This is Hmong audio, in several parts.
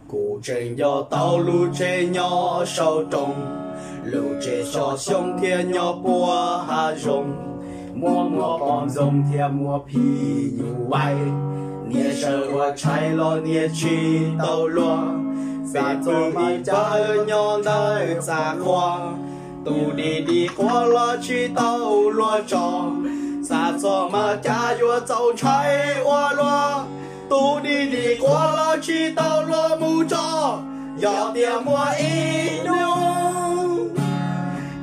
Kuv tseem nco tau lub tsev nyob saum roob, lub tsev xyoob thiab nyob puag hav zoov. Muaj muaj pom ntxoog thiab muaj phim nyuj vais, niaj sawv ua tshais los niaj tsis tau luag. Xav txog mas cas nyob ntawm txaj qhua, tus dig dig quav los tsis tau luag tso. Xav txog mas cas yuav txaus ntshai ua luaj, tus dig dig quav los tsis tau luag mus tso. Yog tias muaj ib hnub,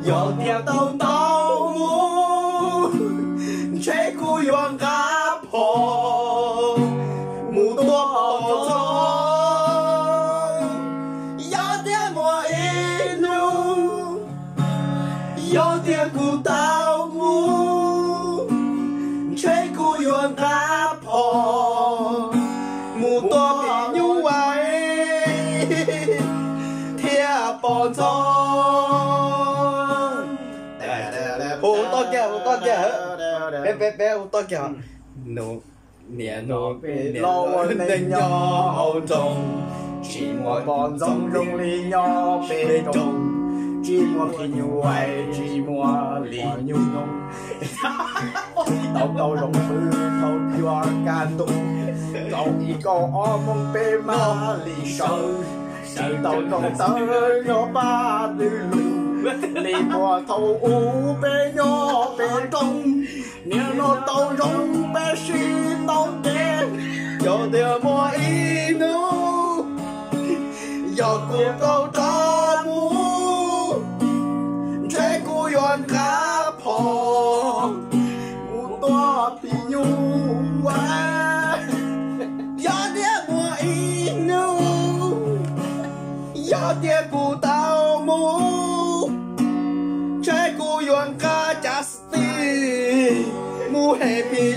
yog tias tau tau mus, ntshe kuv yuav nqa phom mus tua pom ntxoog. Yog tias muaj ib hnub, yog tias kuv tau mus, ntshe kuv yuav nqa phom mus tua phim nyuj vais thiab pom ntxoog. Hu toj kiag, hu toj kiag, peb peb peb hu toj kiag. Nus, niam nus, los ua neej nyob hauv nroog, tsis muaj pom ntxoog zoo li nyob pem nroog, tsis muaj phim nyuj vais, tsis muaj lis nyuj nyoog. Tau tau zoo pw thaum yuav kaj ntug, tau ib kaum ob moos peb mam li sawv, sawv tau rooj tawv nyob pab twg lug, li muaj thaum ub peb nyob pem nroog, niaj no tau zoo peb sib tau ntev. Yog tias muaj ib hnub, yog kuv tau rov mus, ntshe kuv yuav nqa phom mus tua phim nyuj vais. Yog tias muaj ib hnub, yog tias kuv tau mus, ntshe kuv yuav nqa cov xis mus hem phim